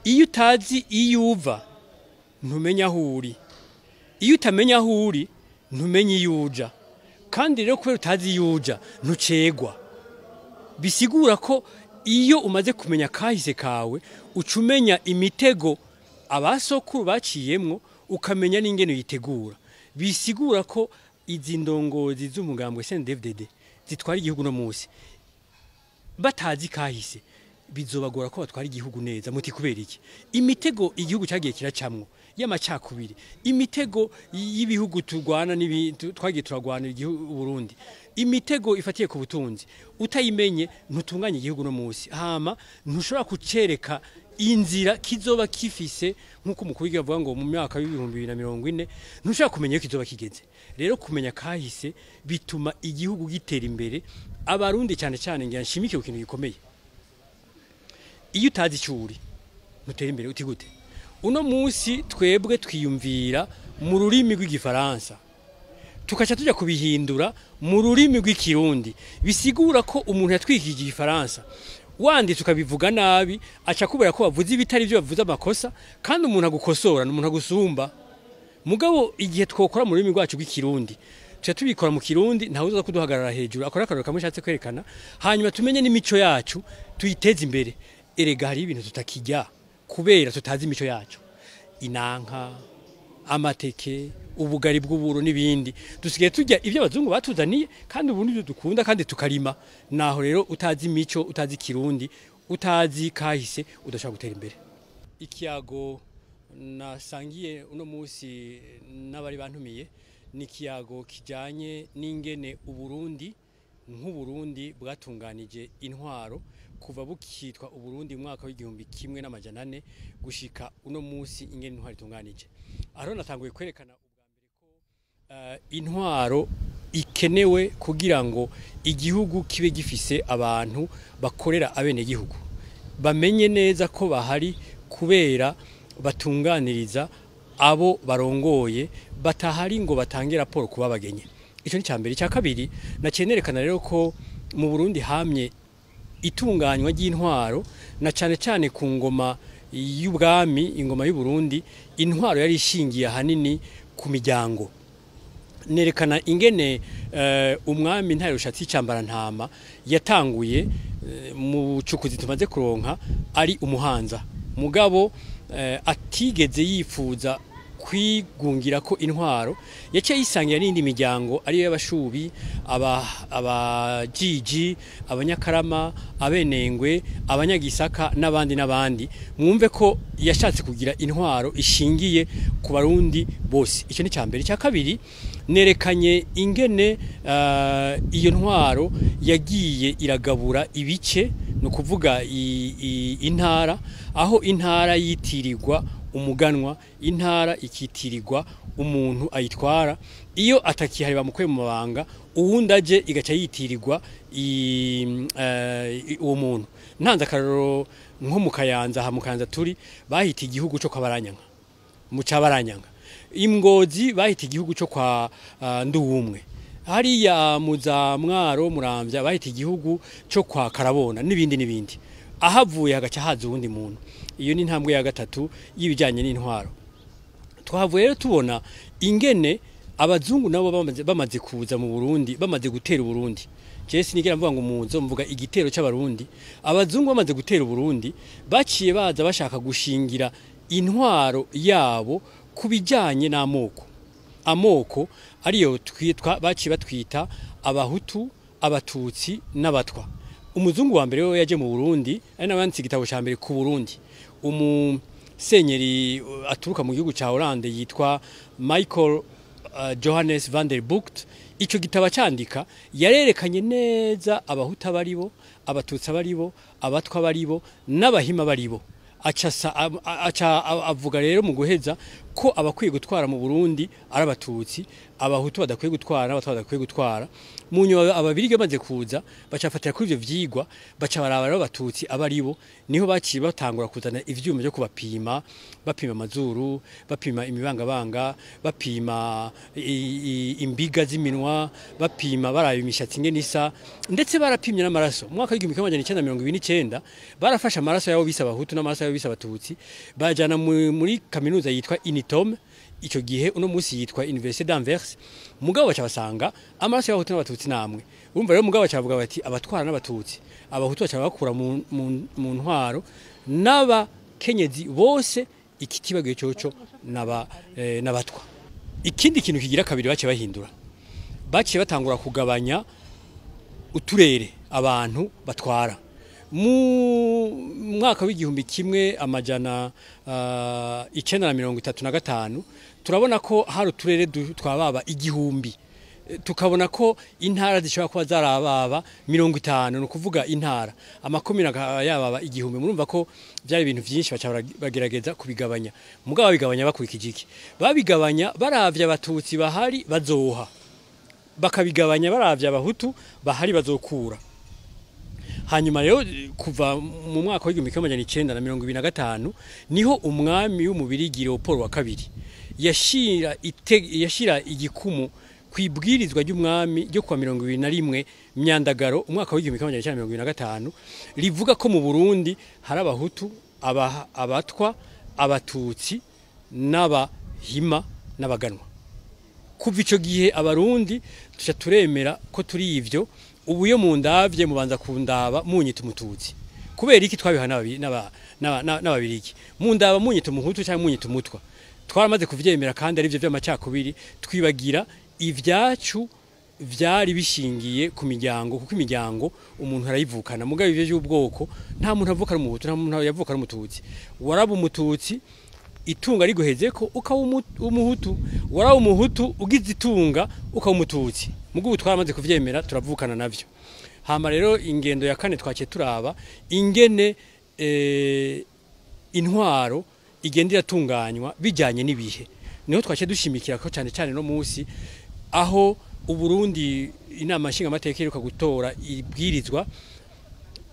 Iyo utazi iyo uva, ntumenya aho uri. Iyo utamenya aho uri, ntumenya iyo uja. Kandi rero kubera utazi iyo uja, ntucegwa. Bisigura ko iyo umaze kumenya kahise kawe, uca umenya imitego abasokuru baciyemwo, ukamenya n'ingene uyitegura. Bisigura ko izi ndongozi z'umugambwe CNDD-FDD zitwara igihugu no musi batazi kahise, bizobagora ko batwara igihugu neza. Muti kubera iki? Imitego igihugu cyagiye kiracamwo y'amacakubiri, imitego y'ibihugu turwana n'ibintu twagiye turagwana igihugu Burundi, imitego ifatiye ku butunzi, utayimenye ntutunganye igihugu no musi. Hama ntushobora kucereka inzira kizoba kifise, nk'uko umukuru w'igihugu avuga ngo mu myaka y'2040, ntushobora kumenya iyo kizoba kigeze. Rero kumenya kahise bituma igihugu gitera imbere. Abarundi cyane cyane, ngira nshimike ku kintu gikomeye: iyo utazi icyo uri, ntutera imbere. Uti gute? Uno munsi twebwe twiyumvira mu rurimi rw'Igifaransa, tukaca tujya kubihindura mu rurimi rw'Ikirundi. Bisigura ko umuntu yatwikije Igifaransa, wanditse ukabivuga nabi, aca kubera ko wavuze ibitari byo, bavuze amakosa. Kandi umuntu agukosora ni umuntu agusumba. Mugabo igihe twokora mu rurimi rwacu rw'Ikirundi, tuca tubikora mu Kirundi, ntawe uza kuduhagarara hejuru. Akora akarorero kamwe nshatse kwerekana, hanyuma tumenye n'imico yacu, tuyiteze imbere. Erega hari ibintu tutakijya kubera tutazi imico yacu: inanka, amateke, ubugari bw'uburo n'ibindi. Dusigaye turya ibyo abazungu batuzaniye, kandi ubu nibyo dukunda kandi tukarima. Naho rero utazi imico, utazi Ikirundi, utazi kahise, udashobora gutera imbere. Ikiyago nasangiye uno munsi n'abari bantumiye ni ikiyago kijyanye n'ingene Uburundi nk'Uburundi bwatunganije intwaro kuva bukitwa Uburundi mu mwaka w'1400 gushika uno munsi, ingene intwaro itunganije. Aho natanguye kwerekana ubwa mbere ko intwaro ikenewe kugira ngo igihugu kibe gifise abantu bakorera abenegihugu, bamenye neza ko bahari kubera batunganiriza abo barongoye, batahari ngo batange raporo kuba bagenye. Icyo ni cya mbere. Icya kabiri, naciye nerekana rero ko mu Burundi hamye itunganywa ry'intwaro, na cyane cyane ku ngoma y'ubwami, ingoma y'u Burundi. Intwaro yari ishingiye ahanini ku miryango. Nerekana ingene umwami Ntare Rushatsi Cyambarantama yatanguye mu bucukuzi tumaze kuronka ari umuhanza, mugabo atigeze yifuza kwigungira ko intwaro. Yaciye yisangira n'indi miryango, ariyo y'Abashubi, Abajiji, Abanyakarama, Abenengwe, Abanyagisaka n'abandi n'abandi. Mwumve ko yashatse kugira intwaro ishingiye ku Barundi bose. Icyo ni mbere. Icya kabiri, nerekanye ingene iyo ntwaro yagiye iragabura ibice, ni ukuvuga intara, aho intara yitirirwa umuganwa, intara ikitirirwa umuntu ayitwara. Iyo atakihari, bamukuye mu mabanga, uwundi aje igaca yitirirwa uwo muntu. Ntanze akarorero nko mu Kayanza, aha mu Kayanza turi, bahita igihugu cyo kwa Baranyanka, mu Cabaranyanga. Imgozi bahita igihugu cyo kwa Nduwumwe. Hariya mu za Mwaro, Muramvya, bahita igihugu cyo kwa Karabona, n'ibindi n'ibindi. Ahavuye hagaca haza uwundi muntu. Iyo ni intambwe ya gatatu y'ibijyanye n'intwaro. Twahavuye rero tubona ingene abazungu nabo bamaze kuza mu Burundi, bamaze gutera Uburundi. Je sinigera mvuga ngo umuzo, mvuga igitero c'Abarundi. Abazungu bamaze gutera Uburundi, baciye baza bashaka gushingira intwaro yabo ku bijyanye n'amoko. Amoko ariyo twitwa, baciye batwita Abahutu, Abatutsi n'Abatwa. Umuzungu wa mbere we yaje mu Burundi, ari nabanditse igitabo ca mbere ku Burundi, umusenyeri aturuka mu gihugu ca Hollande yitwa Michael Johannes van der Bucht. Ico gitabo acandika yarerekanye neza Abahutu abaribo, Abatutsi abaribo, Abatwa abaribo n'Abahima abaribo. Aca avuga rero mu guheza ko abakwiye gutwara mu Burundi ari abatutsi, abahutu badakwiye gutwara, n'abatwa badakwiye gutwara. Mu nyuma ababirigi bamaze kuza bacafatira kuri ivyo vyigwa, baca baraba rero abatutsi abaribo, niho baciye batangura kuzana ivyuma byo kubapima, bapima amazuru, bapima imibangabanga, bapima imbiga z'iminwa, bapima baraba imishatsi ingene isa, ndetse barapimye n'amaraso. Mu mwaka w'1929 barafashe amaraso yabo bise abahutu n'amaraso yabo bise abatutsi, bajana muri kaminuza yitwa Initom, ico gihe uno musi yitwa Université d'Anvers. Mugabo baca basanga amaraso y'abahutu n'abatutsi namwe. Urumva rero mugabo baca bavuga bati abatwara n'abatutsi, abahutu baca bakura mu ntwaro, n'abakenyezi bose ikitibagiye coco n'abatwa. Ikindi kintu kigira kabiri bace bahindura, baciye batangura kugabanya uturere abantu batwara. Mu mwaka w'1935 turabona ko hari uturere twababa 1000, tukabona ko intara zishobora kuba zarababa 50, ni ukuvuga intara amakomine yababa 1000. Murumva ko byari ibintu byinshi, baca bagerageza kubigabanya. Mugabo babigabanya bakurikije iki? Babigabanya baravye abatutsi bahari bazoha, bakabigabanya baravye abahutu bahari bazokura. Hanyuma rero kuva mu mwaka w'1925 niho umwami w'umubirigi Leopold wa kabiri yashira igikumu kwibwirizwa ry'umwami ryo kwa 21 Myandagaro umwaka w'1925, rivuga ko mu Burundi hari abahutu, abatwa, abatutsi n'abahima n'abaganwa. Kuva ico gihe abarundi tuca turemera ko turi ivyo. Ubu iyo mundavye mubanza kundaba munyita umututsi. Kubera iki twabiha n'ababirigi? Mundaba munyita umuhutu cyangwa munyita umutwa. Twaramaze kuvyemera kandi ari byo by'amacakubiri, twibagira ivyacu vyari bishingiye ku miryango, kuko imiryango umuntu arayivukana. Mugabo ivyo by'ubwoko nta muntu avuka ari umuhutu, nta muntu yavuka ari umututsi. Waraba umututsi itunga riguheze ko ukaba umuhutu, waraba umuhutu ugize itunga ukaba umututsi. Mugubu twaramaze kuvyemera turavukana navyo. Hama rero ingendo ya kane twaciye turaba ingene intwaro igenda iratunganywa bijyanye n'ibihe. Niho twaciye dushimikira ko cyane cyane no munsi aho Uburundi inama nshingamateka iheruka gutora ibwirizwa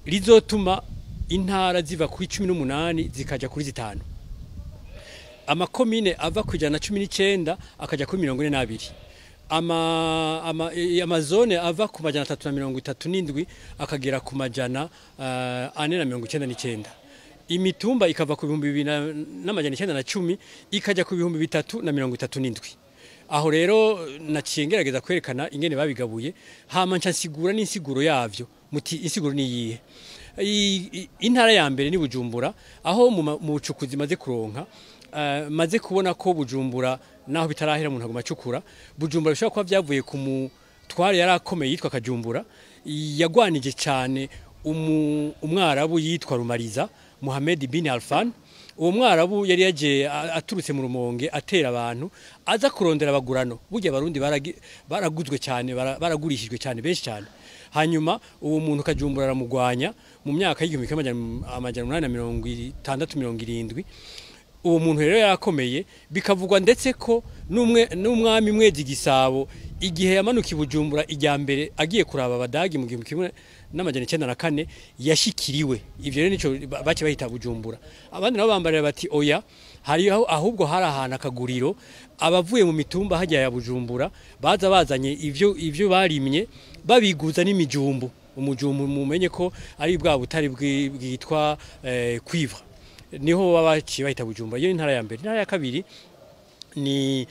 rizotuma intara ziva kuri 18 zikaja kuri 5, amakomine ava ku 119 akaja kuri 42, amazone ava ku 337 akagera ku 499, imitumba ikava ku 2910 ikajya ku 3037. Aho rero naciye ngerageza kwerekana ingene babigabuye, hama nca nsigura n'insiguro yavyo. Muti insiguro ni iyihe? Intara ya mbere ni Bujumbura, aho mu bucukuzi maze kuronka, maze kubona ko Bujumbura naho bitarahera umuntu aguma acukura. Bujumbura bishobora kuba byavuye ku mutware yari akomeye yitwa Kajumbura, yagwanije cyane umwarabu yitwa Rumariza Mohamed bin Alfan. Uwo mwarabu yari yaje aturutse mu Rumonge atera abantu, aza kurondera abagurano. Burya abarundi baraguzwe cyane, baragurishijwe cyane benshi cyane. Hanyuma uwo muntu Kajumbura aramugwanya mu myaka y'1860-70. Uwo muntu rero yarakomeye, bikavugwa ndetse ko n'umwami Mwezi Gisabo igihe yamanuka i Bujumbura ijya mbere agiye kuraba abadagi mu 1904 yashikiriwe. Ivyo rero nico bace bahita Bujumbura. Abandi nabo bambarira bati oya, hari ahubwo hari ahantu akaguriro abavuye mu mitumba hajya ya Bujumbura baza bazanye ivyo barimye babiguza n'imijumbu. Umujumbu mumenye ko ari bwa butari bwitwa cuivre, niho babaciye bahita Bujumbura. Iyo intara ya mbere. Intara ya kabiri ni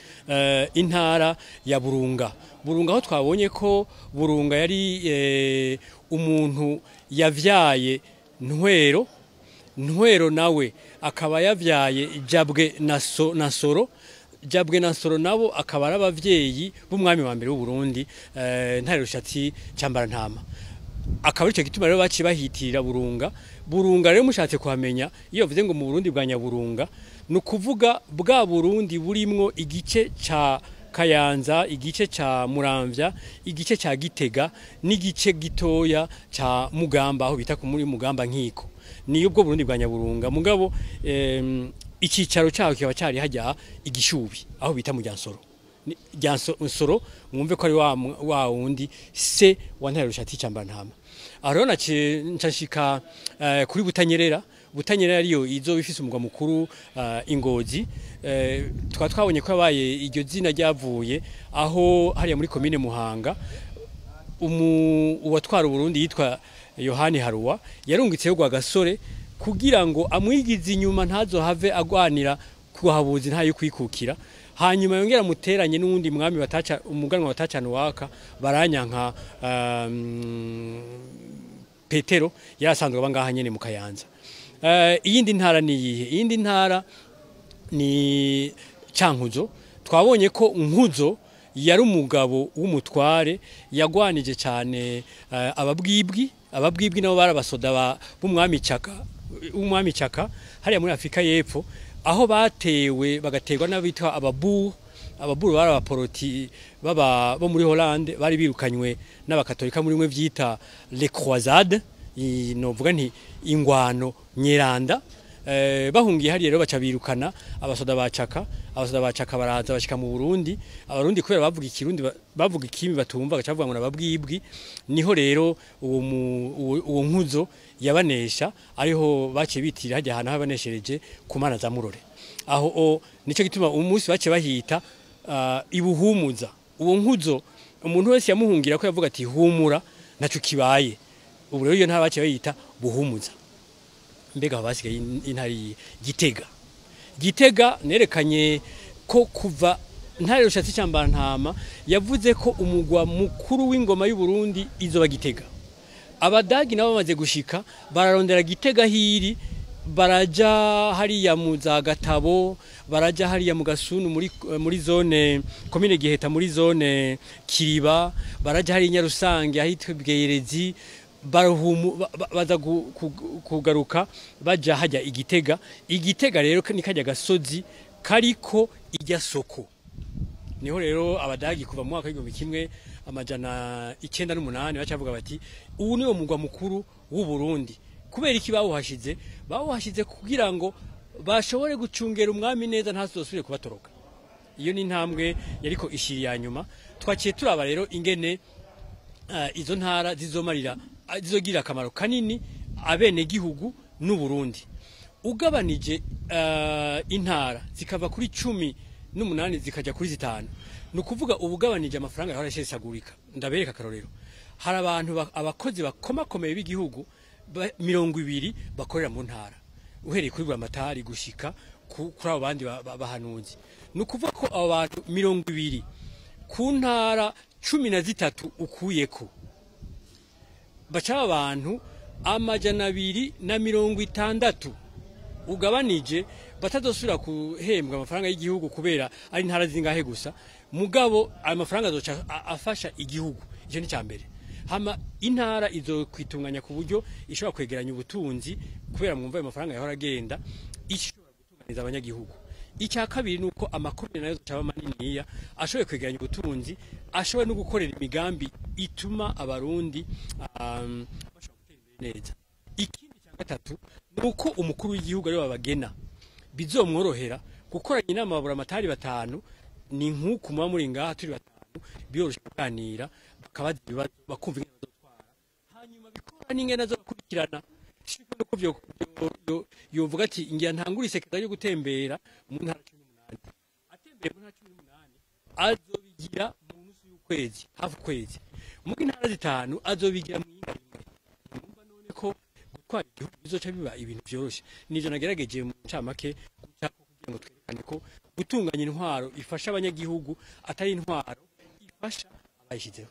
intara ya Burunga. Burunga aho twabonye ko Burunga yari umuntu yavyaye Ntwero, Ntwero nawe akaba yavyaye Jabwe na Soro. Jabwe na Soro nabo akaba ari abavyeyi b'umwami wa mbere w'u Burundi, Ntare Rushatsi Cambarantama. Akaba arico gituma rero baciye bahitirira Burunga. Burunga rero mushatse kuhamenya, iyo bavuze ngo mu Burundi bwa Nyaburunga, ni ukuvuga bwa Burundi burimwo igice ca Kayanza, igice ca Muramvya, igice ca Gitega n'igice gitoya ca Mugamba, aho bita ku muri Mugamba Nkiko. Ni ubwo Burundi bwa Nyaburunga. Mugabo Icicaro cyaho kikaba cyari hajya igishubi aho bita mu Ryansoro. Ryansoro mwumve ko ari wa wundi se wa Ntare Rushatsi Cambarantama. Aho rero nshika kuri Butanyerera. Butanyerera ariyo izo bifise umugwa mukuru Ingozi. Tukaba twabonye ko yabaye iryo zina ryavuye aho hariya muri komine Muhanga uwatwara Burundi yitwa Yohani Haruwa yarungitseyo Rwagasore kugira ngo amwigize inyuma ntazohave agwanira kuhabuzi ntayo kwikukira, hanyuma yongera muteranye n'uwundi mwami bataca umuganwa batacana waka baranyanka Petero yarasanzwe abangaha nyene mu Kayanza. Iyindi ntara ni yihe? Iyindi ntara ni Cankuzo. Twabonye ko Nkuzo yari umugabo w'umutware yagwanije cyane ababwibwi. Ababwibwi nabo barabasoda b'umwami Caka hariya muri Afrika y'Epfo, aho batewe bagaterwa n'abitwa ababuru. Ababuru bari abaporoti baba bo muri Hollande, bari birukanywe n'abakatolika muri mwe vyita les croisades, novuga nti ingwano nyeranda. Bahungiye hariya rero baca birukana abasoda ba Caka. Abasoda ba Caka baraza bashika mu Burundi. Abarundi kubera bavuga ikirundi bavuga ikimi batumva gaca bavuga ngo nababwibwi. Niho rero uwo Nkuzo yabanesha, ariho bace bitira hajya ahantu habaneshereje ku mana za Murore. Aho nico gituma umunsi bace bahita ibuhumuza. Uwo Nkuzo umuntu wese yamuhungira ko yavuga ati humura naco kibaye. Ubu rero iyo ntara bace bayita Buhumuza. Mbega basigaye intari Gitega. Gitega nerekanye ko kuva Ntare Rushatsi Cambarantama yavuze ko umugwa mukuru w'ingoma y'u Burundi izoba Gitega. Abadagi nabo bamaze gushika bararondera Gitega hiri, baraja hariya mu za Gatabo, baraja hariya mu Gasunu muri zone komine Giheta muri zone Kiriba, baraja hariya Nyarusange ahitwa Bweyerezi, baza kugaruka baja hajya Igitega. Igitega rero ni kajya gasozi kariko ijya soko. Niho rero abadagi kuva mu mwaka w'1908 bacavuga bati ubu niwo mugwa mukuru w'u Burundi. Kubera iki bawuhashize? Bawuhashize kugira ngo bashobore gucungera umwami neza ntazosubire kubatoroka. Iyo ni intambwe yariko ishiri ya nyuma. Twaciye turaba rero ingene izo ntara zizomarira zizogira akamaro kanini abene gihugu n'u Burundi. Ugabanije intara zikava kuri 18 zikaja kuri 5, nukuvuga ubugabanije amafaranga yahora ashesagurika. Ndabereka akarorero, hari abantu abakozi bakomakomeye b'igihugu 20 bakorera mu ntara, uhereye kuri Buramatari gushika kuri abo bandi bahanuzi. Nukuvuga ko abo bantu 20 ku ntara 13 ukuyeko baca abantu 260 ugabanije batazosubira kuhembwa amafaranga y'igihugu kubera ari ntara zingahe gusa, mugabo ayo mafaranga azoca afasha igihugu. Icyo ni cyambere. Hama intara izo kwitunganya ku buryo ishobora kwegeranya ubutunzi kubera mwumva ayo mafaranga yahora agenda, ishobora gutunganiza abanyagihugu. Icya kabiri nuko amakomine nayo azocaba maniniya ashoboye kwegeranya ubutunzi, ashoboye no gukorera imigambi ituma abarundi bashobora gutera imbere neza. Ikindi cya gatatu nuko umukuru w'igihugu ari babagena bizomworohera gukoranya inama baburamatari 5. Ni nkuko muba muri ngaha turi 5, biyoroshe kuganira bakabaza ibibazo bakumva ingene bazotwara, hanyuma bikora n'ingene azobakurikirana. Shiko nuko yovuga ati ngira ntangure isekeza ryo gutembera mu ntara 18, atembeye mu ntara 18 azobigira mu nusu y'ukwezi, hafi kwezi. Mu ntara 5 azobigira mu yindi rimwe. Numva none ko gutwara igihugu bizoca biba ibintu vyoroshe. Nivyo nagerageje mu ncamake kugira ngo twerekane ko gutunganya intwaro ifasha abanyagihugu atari intwaro ifasha abayishizeho.